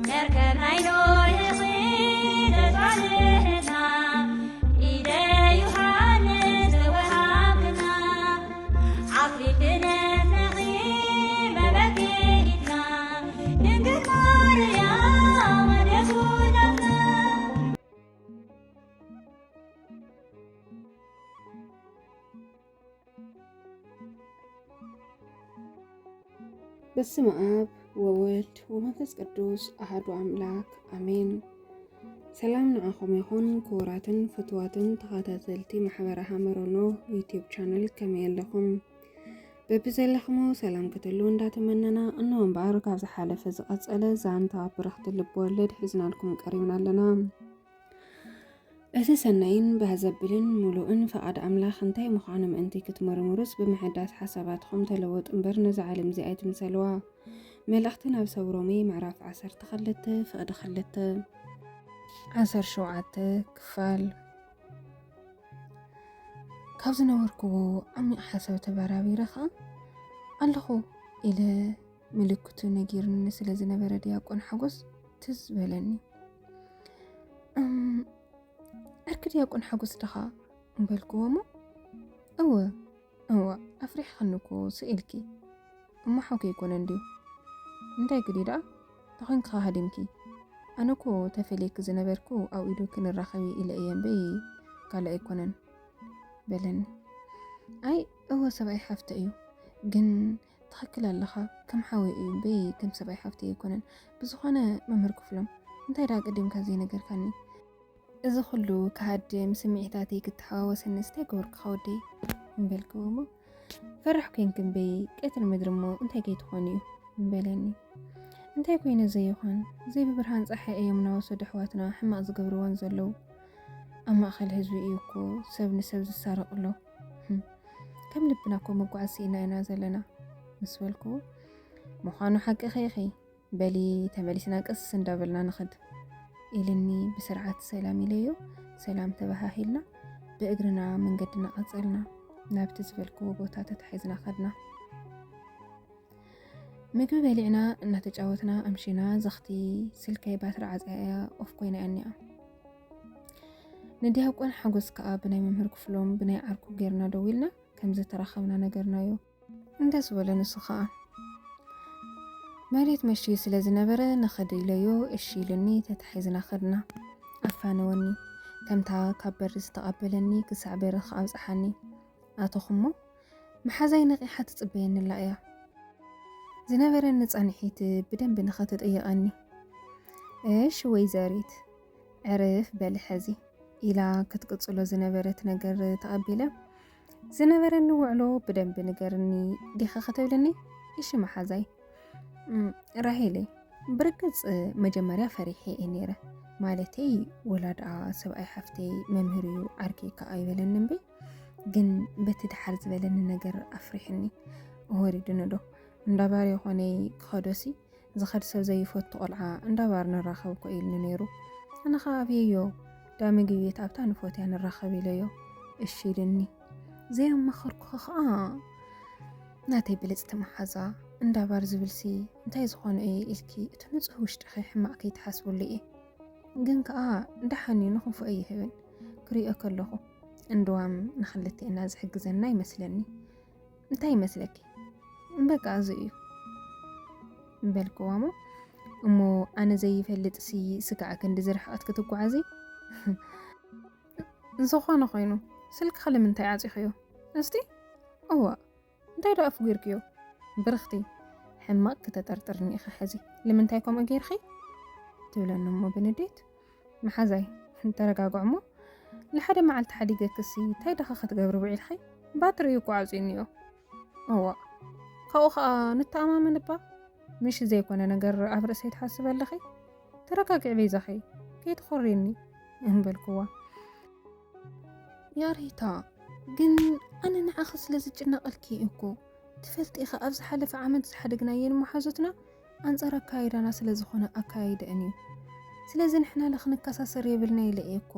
መርከብ ናይ ኖህ ኺደት ባልሕና፣ ኢደ ዮሃንስ ተወሃብና። ዓኽሊል ድነት ነኺ መበኪትና፣ ድንግል ማርያም ኣደጉናትና። በስመ አብ ወወልድ ወመንፈስ ቅዱስ አሐዱ አምላክ አሜን። ሰላም ንዓኹም ይኹን ክቡራትን ፍትዋትን ተኸታተልቲ ማሕበረ ሐመረ ኖህ ዩቲዩብ ቻነል፣ ከመይ ኣለኹም? በብዘለኹሞ ሰላም ክትህልዉ እንዳተመነና፣ እንሆ እምበኣር ካብ ዝሓለፈ ዝቐጸለ ዛንታ ብርኽቲ ልብ ወለድ ሒዝናልኩም ቀሪብና ኣለና። እቲ ሰናይን ባህ ዘብልን ምሉእን ፍቓድ ኣምላኽ እንታይ ምዃኑ ምእንቲ ክትምርምሩስ፣ ብምሕዳስ ሓሳባትኹም ተለወጡ እምበር፣ ነዛ ዓለም እዚኣ ኣይትምሰልዋ። መልእኽቲ ናብ ሰብ ሮሜ ምዕራፍ ዓሰርተ ክልተ ፍቕዲ ክልተ። ዓሰርተ ሸውዓተ ክፋል። ካብ ዝነበርኩዎ ዓሚቕ ሓሳብ ተበራቢረ ኸኣ ኣለኹ ኢለ ምልክቱ ነጊርኒ ስለ ዝነበረ ዲያቆን ሓጎስ ትዝ በለኒ። እም፣ ዕርኪ ዲያቆን ሓጎስ ድኻ? እምበልክዎ እሞ፣ እወ፣ እወ፣ ኣፍሪሕኽኒ እኮ ስኢልኪ። እሞ ሓውኪ ኣይኮነን ድዩ? እንታይ ግዲ ደኣ? ተኾይንኪ ሃዲምኪ? ኣነ እኮ ተፈልየኪ ዝነበርኩ ኣብ ኢዱ ክንራኸብ ኢለ እየ እምበይ ካልእ ኣይኮነን፣ በለኒ። ኣይ፣ እወ፣ ሰብኣይ ሓፍተ እዩ፣ ግን ትኽክል ኣለኻ፣ ከም ሓወይ እዩ እምበይ ከም ሰብኣይ ሓፍተይ ኣይኮነን። ብዝኾነ መምህር ክፍሎም፣ እንታይ ደኣ ቀዲምካ ዘይነገርካኒ? እዚ ኩሉ ክሃድም ስምዒታተይ ክተሓዋወሰኒስ እንታይ ገበርኩኻ ወደይ? እምበልክዎ እሞ፣ ፈራሕ ኮንኪ እምበይ ቀትሪ ምድሪ እሞ እንታይ ከይትኾኒ እዩ? እምበለኒ። እንታይ ኮይነ ዘይኾን? ዘይብብርሃን ጸሓይ እዮም እናወሰዱ ኣሕዋትና ሕማቕ ዝገብርወን ዘለዉ። ኣብ ማእከል ህዝቢ እዩ እኮ ሰብ ንሰብ ዝሳረቕ ኣሎ። ህም። ከም ልብና እኮ ምጓዓዝ ስኢና ኢና ዘለና፣ ምስ በልክዎ፣ ምዃኑ ሓቅኺ ኢኺ። በሊ ተመሊስና ቀስ እንዳበልና ንኸድ፣ ኢልኒ ብስርዓት ሰላም ኢለዮ። ሰላም ተበሃሂልና ብእግርና መንገድና ቀጸልና። ናብቲ ዝበልክዎ ቦታ ተታሒዝና ከድና። ምግቢ በሊዕና እናተጫወትና ኣምሺና። ዘኽቲ ስልከይ ባትሪ ዓጽያ እያ ኦፍ ኮይና እያ እኒኣ። ንዲያቆን ሓጎስ ከኣ ብናይ መምህር ክፍሎም ብናይ ዓርኩ ጌርና ደዊልና ከም ዝተራኸብና ነገርናዮ። እንደስ በለ ንሱ ኸኣ። መሬት መሽዩ ስለ ዝነበረ ንኸድ ኢለዮ እሺ ኢሉኒ ተታሒዝና ኸድና። ኣፋነወኒ። ከምታ ካብ በሪ ዝተቐበለኒ ክሳዕ በሪ ከኣብጽሓኒ ኣተኹሞ፣ መሓዛይ ነቒሓ ትጽበየኒ ኣላ እያ። ዝነበረኒ ጻንሒት ብደንቢ ንኸትጥይቐኒ። እሺ ወይዘሪት፣ ዕርፍ በሊ ሕዚ፣ ኢላ ክትቅጽሎ ዝነበረት ነገር ተቐቢለ፣ ዝነበረኒ ውዕሎ ብደንቢ ንገርኒ ዲኺ ክትብልኒ? እሺ መሓዛይ። እም፣ ራሄለይ፣ ብርግጽ መጀመርያ ፈሪሐ እየ ነይረ። ማለተይ፣ ወላ ደኣ ሰብኣይ ሓፍተይ መምህር እዩ፣ ዓርከይ ከኣ ኣይበለኒ እምበይ፣ ግን በቲ ደሓር ዝበለኒ ነገር ኣፍሪሕኒ። ወሪዱኒ ዶ? እንዳ ባር ይኾነይ ክኸዶሲ፣ ዝኸድ ሰብ ዘይፈቱ ቆልዓ እንዳ ባር ንራኸብ እኮ ኢልኒ ነይሩ። ኣነ ኸኣ ኣብየዮ፣ ዳ ምግቢ ቤት ኣብታ ንፎትያ ንራኸብ ኢለዮ። እሺ ኢልኒ። ዘየማኸርኩኻ ኸኣ ናተይ ብልጽቲ መሓዛ፣ እንዳ ባር ዝብልሲ እንታይ ዝኾነ እዩ ኢልኪ እቲ ንጹህ ውሽጥኺ ሕማቕ ከይትሓስብሉ እየ። ግን ከኣ ደሓን እዩ፣ ንኽንፎ ኣይህብን። ክሪኦ ከለኹ እንድዋም ንኽልቴና ዝሕግዘና ይመስለኒ። እንታይ ይመስለኪ? በቃ እዚ እዩ። በልክዋ እሞ፣ እሞ ኣነ ዘይፈልጥሲ ስጋዕ ክንዲ ዝርሕቐት ክትጓዓዚ? ዝኾነ ኮይኑ፣ ስልክኺ ንምንታይ ዓጺኽዮ? እስቲ? እዋእ፣ እንታይ ደኣ ኣፍ ጌርክዮ? ብርኽቲ፣ ሕማቕ ክተጠርጥርኒ ኢኺ ሕዚ። ንምንታይ ከምኡ ጌርኺ? ትብለኒ እሞ ብንዴት። መሓዛይ፣ ተረጋግዑ እሞ፣ ንሓደ መዓልቲ ሓዲገክሲ እንታይ ደኻ ክትገብሪ ውዒልኺ? ባትሪ እዩ እኮ ዓጽዩ እኒኦ። እዋእ፣ ካብኡ ኸኣ ንተኣማመን እባ። ምሽ ዘይኮነ ነገር ኣብ ርእሰይ ትሓስቢ ኣለኺ? ተረጋግዒ በይዛኺ፣ ከይትኾርየኒ፣ እምበልክዋ። ያሬታ፣ ግን ኣነ ንዓኺ ስለ ዝጭነቐልኪ እየ እኮ። ትፈልጢ ኢኺ፣ ኣብ ዝሓለፈ ዓመት ዝሓደግናየን መሓዙትና ኣንጻር ኣካያይዳና ስለ ዝኾነ ኣካያይደአን እዩ። ስለዚ ንሕና ለ ክንከሳሰር የብልና ኢለ እየ እኮ፣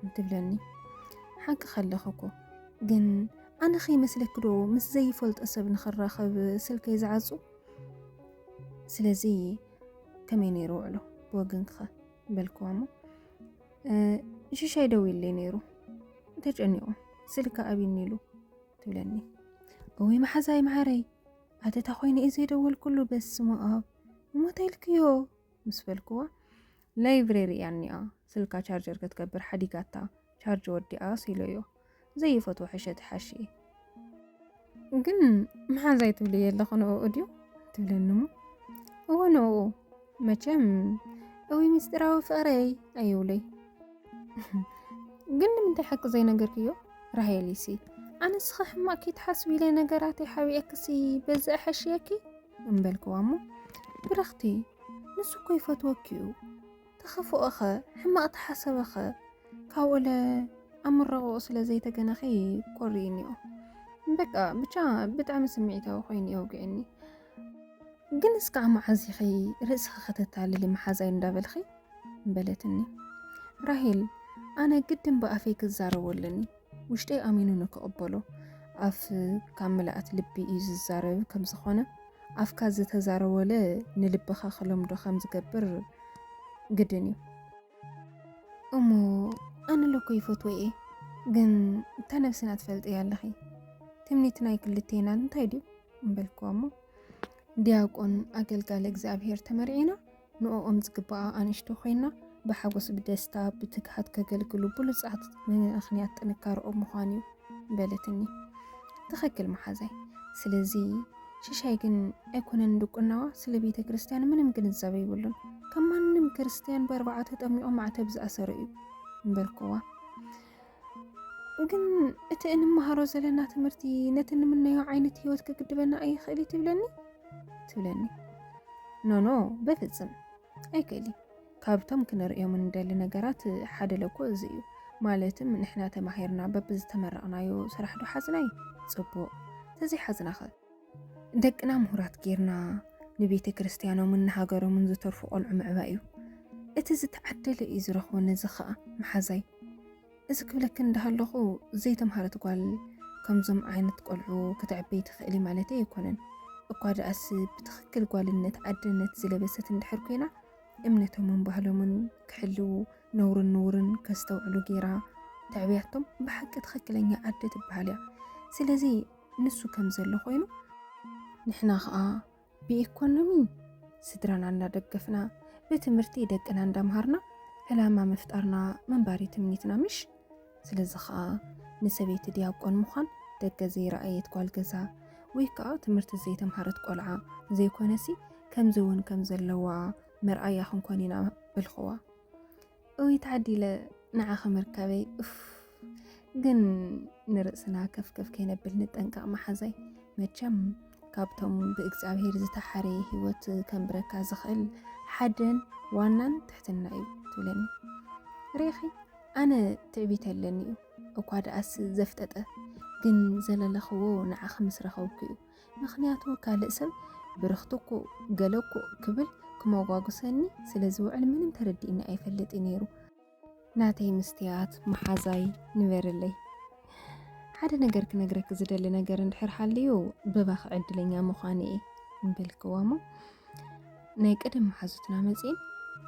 እንትብለኒ። ሓቂ ከለኺ እኮ፣ ግን ኣነ ከይመስለኪ ዶ ምስ ዘይፈልጦ ሰብ ንኽራኸብ ስልከይ ዝዓጹ? ስለዚ ከመይ ነይሩ ውዕሎ ብወገንክኸ? በልክዋ እሞ፣ "እ፣ ሽሻይ ደዊሉለይ ነይሩ፣ ተጨኒቑ፣ ስልካ ኣቢኒ ኢሉ" ትብለኒ። "እውይ መሓዛይ መዓረይ፣ ኣተታ ኮይነ እየ ዘይደወልኩሉ፣ በስመ ኣብ፣ እሞ እንታይ ኢልክዮ?" ምስ በልክዋ፣ "ላይብረሪ እያ እኒኣ፣ ስልካ ቻርጀር ክትገብር ሓዲጋታ፣ ቻርጅ ወዲኣስ" ኢለዮ። ዘይፈትዎ ሕሸት ሓሽየ። "ግን መሓዛይ ትብልዮ ኣለኹ ንእኡ ድዩ?" ትብለኒ እሞ፣ "እወ ንእኡ። መቸም እዊ ምስጢራዊ ፍቕረይ ኣይብለይ። ግን ንምንታይ ሓቂ ዘይነገርክዮ?" "ራሄሊሲ፣ ኣነ ንስኻ ሕማቕ ከይትሓስብ ኢለ ነገራተይ ሓቢኤክሲ በዚ ኣሐሽየኪ?" እምበልክዋ እሞ፣ "ብርኽቲ፣ ንሱ እኮ ይፈትወኪ እዩ። ተኸፍኦኸ፣ ሕማቕ ተሓሰበኸ፣ ካብኡለ ኣብ ምረቕኡ ስለ ዘይተገነኺ ኮሪእኒዮ። በቃ፣ ብቻ ብጣዕሚ ስምዒታዊ ኮይኑ የውግዕኒ። ግን እስካዕ መዓዝ ኢኺ ርእስኺ ከተታልሊ መሓዛይ እንዳበልኺ?" በለትኒ። "ራሄል፣ ኣነ ግድን ብኣፈይ ክዛረቦ ኣለኒ። ውሽጠይ ኣሚኑ ንክቕበሎ፣ ኣፍ ካብ ምልኣት ልቢ እዩ ዝዛረብ ከም ዝኾነ፣ ኣፍካ ዝተዛረቦለ ንልብኻ ክለምዶ ከም ዝገብር ግድን እዩ። እሞ ኣነ ለኮ ይፈትዎ እየ፣ ግን እታ ነብስና ትፈልጥያ ኣለኺ። ትምኒት ናይ ክልቴና እንታይ ድዩ?" እምበልክዋ እሞ፣ "ዲያቆን ኣገልጋሊ እግዚኣብሔር ተመርዒና፣ ንእኦም ዝግባኣ ኣንሽቶ ኮይና፣ ብሓጎስ ብደስታ ብትግሃት ከገልግሉ ብሉጻት ምኽንያት ጥንካረኦም ምዃን እዩ" በለትኒ። "ትኽክል መሓዛይ። ስለዚ ሽሻይ ግን ኣይኮነን ድቁናዋ፣ ስለ ቤተ ክርስቲያን ምንም ግንዛበ ይብሉን። ከም ማንም ክርስቲያን ብኣርባዓ ተጠሚቑ ማዕተብ ዝኣሰረ እዩ" እምበልክዋ። "ግን እቲ እንመሃሮ ዘለና ትምህርቲ ነቲ ንምነዮ ዓይነት ህይወት ክግድበና ኣይኽእል እዩ ትብለኒ?" ትብለኒ። "ኖኖ፣ በፍጽም ኣይክእል እዩ። ካብቶም ክንርእዮም እንደሊ ነገራት ሓደ ለኮ እዚ እዩ። ማለትም ንሕና ተማሂርና በብዝተመረቕናዮ ስራሕ ዶ ሓዝናይ? ጽቡቕ። ተዘይሓዝናኸ? ደቅና ምሁራት ጌርና ንቤተ ክርስቲያኖምን ንሃገሮምን ዝተርፉ ቆልዑ ምዕባይ እዩ። እቲ ዝተዓደለ እዩ ዝረኽቦ ነዚ ኸኣ መሓዛይ። እዚ ክብለኪ እንዳሃለኹ ዘይተምሃረት ጓል ከምዞም ዓይነት ቆልዑ ከተዕበይ ትኽእሊ ማለተይ ኣይኮነን። እኳ ደኣስ ብትኽክል ጓልነት ኣደነት ዝለበሰት እንድሕር ኮይና እምነቶምን ባህሎምን ክሕልዉ ነውርን ንውርን ከስተውዕሉ ጌራ ተዕብያቶም ብሓቂ ትኽክለኛ ኣደ ትበሃል እያ። ስለዚ ንሱ ከም ዘሎ ኮይኑ ንሕና ኸኣ ብኢኮኖሚ ስድራና እንዳደገፍና ብትምህርቲ ደቅና እንዳምሃርና ዕላማ ምፍጣርና ምንባር እዩ ትምኒትና ምሽ? ስለዚ ኸኣ ንሰበይቲ ዲያቆን ምዃን ደገ ዘይረኣየት ጓል ገዛ ወይ ከኣ ትምህርቲ ዘይተምሃረት ቆልዓ ዘይኮነሲ ከምዚ እውን ከም ዘለዋ መርኣያ ክንኮን ኢና በልኽዋ። እውይ ተዓዲለ ንዓኺ ምርካበይ እፍ። ግን ንርእስና ከፍከፍ ከይነብል ንጠንቀቕ መሓዛይ። መቸም ካብቶም ብእግዚኣብሔር ዝተሓረየ ህይወት ከንብረካ ዝኽእል ሓደን ዋናን ትሕትና እዩ ትብለኒ። ርኢኺ ኣነ ትዕቢት ኣለኒ እዩ እኳ ደኣስ ዘፍጠጠ ግን ዘለለኽዎ ንዓኺ ምስ ረኸብኩ እዩ። ምኽንያቱ ካልእ ሰብ ብርኽቲ እኮ ገለ እኮ ክብል ክመጓጉሰኒ ስለ ዝውዕል ምንም ተረዲእኒ ኣይፈልጥ እዩ ነይሩ። ናተይ ምስትያት መሓዛይ ንበርለይ። ሓደ ነገር ክነግረኪ ዝደሊ ነገር እንድሕር ሃልዩ ብባኺ ዕድለኛ ምዃን እየ እምበልክዋ እሞ ናይ ቀደም መሓዙትና መጺኤን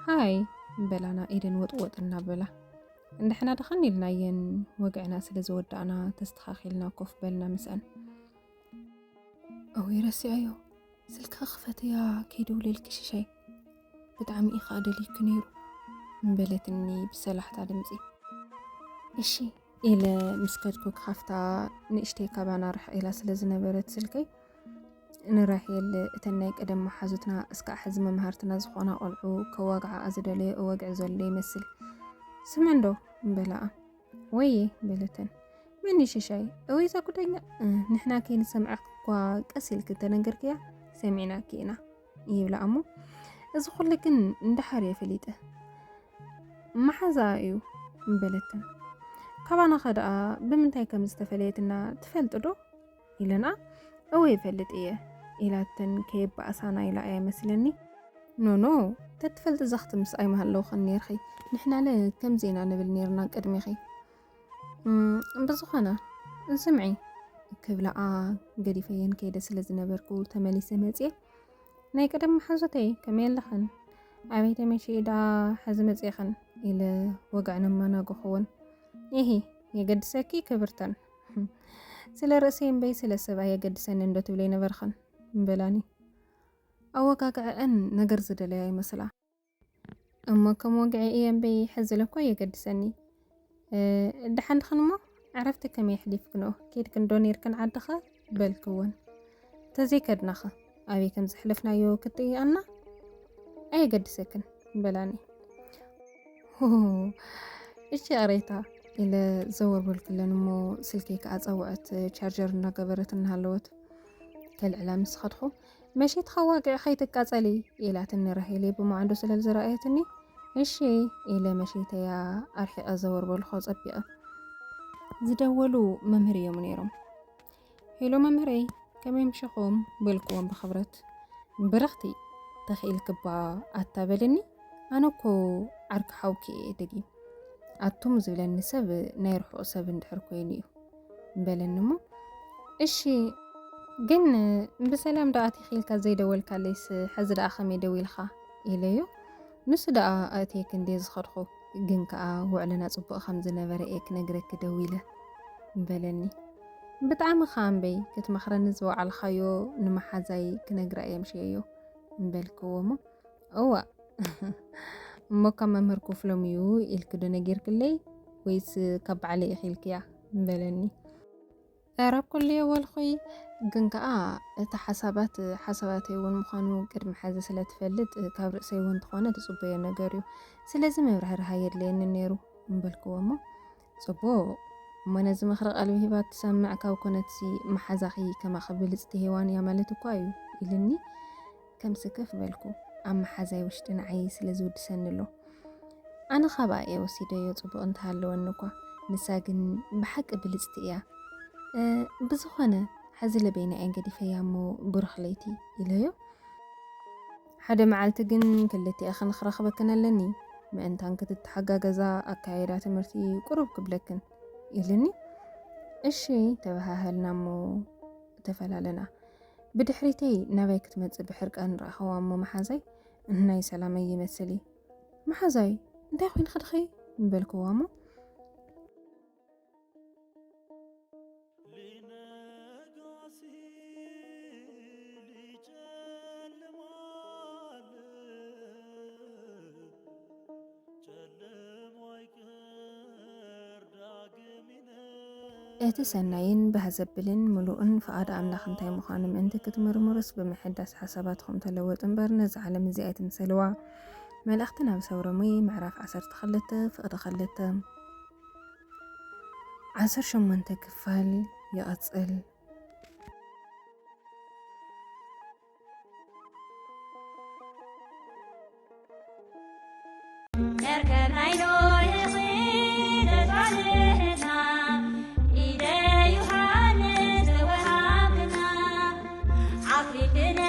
ሃይ እምበላና ኤደን ወጥወጥ እናበላ እንድሕና ደኸን ኢልናየን ወግዕና ስለ ዝወዳእና ተስተኻኺልና ኮፍ በልና ምስአን። እውይ ረሲዐዮ ስልካ ክፈትያ ከይደውለልኪ ሽሻይ ብጣዕሚ ኢኻ ደልይኪ ነይሩ እምበለትኒ ብሰላሕታ ድምፂ። እሺ ኢለ ምስ ከድኩ ክኸፍታ ንእሽተይ ካባና ርሕቕ ኢላ ስለ ዝነበረት ስልከይ ንራሄል እተን ናይ ቀደም መሓዙትና እስካዕ ሕዚ መምሃርትና ዝኾና ቆልዑ ከዋግዓኣ ዝደለዮ እወግዕ ዘሎ ይመስል። ስምዕ እንዶ እምበላኣ ወየ በለተን። መን ሽሻይ እወይ እዛ ጉደኛ ንሕና ከይንሰምዐክ እኳ ቀስ ኢልክ እንተነገርክያ ሰሚዕናኪ ኢና ይብላ እሞ እዚ ኩሉ ግን እንዳሓር እየ ፈሊጠ። መሓዛ እዩ እምበለተን። ካባና ከ ደኣ ብምንታይ ከም ዝተፈለየትና ትፈልጥ ዶ ኢለና። እወ ይፈልጥ እየ ኢላተን ከየባእሳና ኢላ እያ መስለኒ። ኖኖ ተትፈልጥ ዘኽቲ ምስ ኣይመሃለውኽን ኔርኺ ንሕናለ ከምዚ ኢና ንብል ኔርና ቅድሚኺ። ብዝኾነ ስምዒ ክብላኣ ገዲፈየን ከይደ ስለ ዝነበርኩ ተመሊሰ መፅየ። ናይ ቀደም መሓዙተይ ከመይ ኣለኽን? ኣበይ ተመሺ ዳ ሕዚ መፅእኽን? ኢለ ወግዐን ኣማናጎኽወን። ኢሂ፣ የገድሰኪ ክብርተን። ስለ ርእሰይ እምበይ ስለ ሰብ ኣየገድሰኒ እንዶ ትብለይ ነበርኽን? እምበላኒ። ኣወጋግዐአን ነገር ዝደለያ ይመስላ። እሞ ከም ወግዐ እየ እምበይ ሕዚ ለኳ የገድሰኒ። እ፣ ደሓን ድኽን እሞ ዕረፍቲ ከመይ ኣሕሊፍክንኦ? ኬድክን ዶ ኔርክን ዓድኻ? በልክወን። ተዘይከድናኸ ኣበይ ከም ዘሕለፍናዮ ክትጥይቃና? ኣየገድሰክን በላኒ። ሆ፣ እሺ ኣሬታ ኢለ ዘወር በልክለን እሞ ስልከይ ከኣ ጸውዐት ቻርጀር እናገበረት እናሃለወት ከልዕላ ምስ ኸድኹ፣ መሽትኻ ዋግዒ ኸይትቃጸሊ ኢላትኒ ራሄለይ ብማዕዶ ስለ ዝረኣየትኒ፣ እሺ ኢለ መሽተያ ኣርሒቐ ዘወር በልኾ ጸቢቐ። ዝደወሉ መምህር እዮም ነይሮም። ሄሎ መምህረይ፣ ከመይ ምሸኹም? በልክዎም ብኽብረት። ብርኽቲ፣ ተኽኢልክባ ኣታ በልኒ፣ ኣነ እኮ ዓርኪ ሓውኪ እየ ደጊም። ኣቱም ዝብለኒ ሰብ ናይ ርሑቕ ሰብ እንድሕር ኮይኑ እዩ። በለኒ እሞ፣ እሺ፣ ግን ብሰላም ደኣ ኣቲኺ ኢልካ ዘይደወልካለይስ፣ ሕዚ ደኣ ከመይ ደዊልካ? ኢለዮ። ንሱ ደኣ ኣእትየኪ እንድየ ዝኸድኹ፣ ግን ከኣ ውዕልና ጽቡቕ ከም ዝነበረ እየ ክነግረኪ ደዊለ። በለኒ። ብጣዕሚ ከኣ እምበይ ክትመኽረኒ ዝወዓልካዮ ንመሓዛይ ክነግራ እየ ምሽየዮ። በልክዎ እሞ፣ እዋእ፣ እሞ ካብ መምህር ክፍሎም እዩ ኢልኪ ዶ ነጊርክለይ? ወይስ ካብ ባዕለይ ኢኺ ኢልክያ? በለኒ። ኧረ ኣብ ኩሉ የወልኹይ፣ ግን ከኣ እቲ ሓሳባት ሓሳባተይ እውን ምዃኑ ቅድሚ ሕዚ ስለ ትፈልጥ፣ ካብ ርእሰይ እውን እንተኾነ ትጽበዮ ነገር እዩ። ስለዚ ምብርህራህ ኣየድለየንን ነይሩ። እምበልክዎ እሞ፣ ጽቡቕ፣ እሞ ነዚ ምኽሪ ቀልቢ ሂባ ትሰምዕ ካብ ኮነትሲ፣ መሓዛኺ ከማኺ ብልጽቲ ሄዋን እያ ማለት እኳ እዩ፣ ኢልኒ። ከም ስክፍ በልኩ። ኣብ መሓዛይ ውሽጢ ንዓይ ስለ ዝውድሰኒ ኣሎ። ኣነ ካብኣ እየ ወሲደዮ፣ ጽቡቕ እንተሃለወኒ እኳ፣ ንሳ ግን ብሓቂ ብልጽቲ እያ። እ፣ ብዝኾነ፣ ሕዚ ለበይና እየን ገዲፈያ እሞ፣ ብሩኽ ለይቲ፣ ኢለዮ። ሓደ መዓልቲ ግን ክልቲኤኽን ክረኽበክን ኣለኒ፣ ምእንታን ክትተሓጋገዛ፣ ኣካያይዳ ትምህርቲ ቁሩብ ክብለክን፣ ኢልኒ። እሺ፣ ተበሃሃልና እሞ ተፈላለና። ብድሕሪተይ ናባይ ክትመጽእ ብሕርቃን ረኣኽዋ እሞ መሓዛይ፣ ናይ ሰላመይ ይመስል እዩ። መሓዛይ፣ እንታይ ኮይንኺ ድኺ? በልክዋ እሞ፣ ሊነጋ ሲል ይጨልማል፣ ጨልሞ ኣይቀር ዳግም ይነ- እቲ ሰናይን ባህ ዘብልን ምሉእን ፍቓድ ኣምላኽ እንታይ ምዃኑ ምእንቲ ክትምርምሩስ፣ ብምሕዳስ ሓሳባትኹም ተለወጡ እምበር፣ ነዛ ዓለም እዚኣ ኣይትምሰልዋ። መልእኽቲ ናብ ሰብ ሮሜ ምዕራፍ ዓሰርተ ክልተ ፍቕዲ ክልተ። ዓሰርተ ሸሞንተ ክፋል ይቐጽል። መርከብ ናይ ኖህ ኺደት ባልዕና፣ ኢደ ዮሃንስ ተወሃብና፣ ዓኺልነ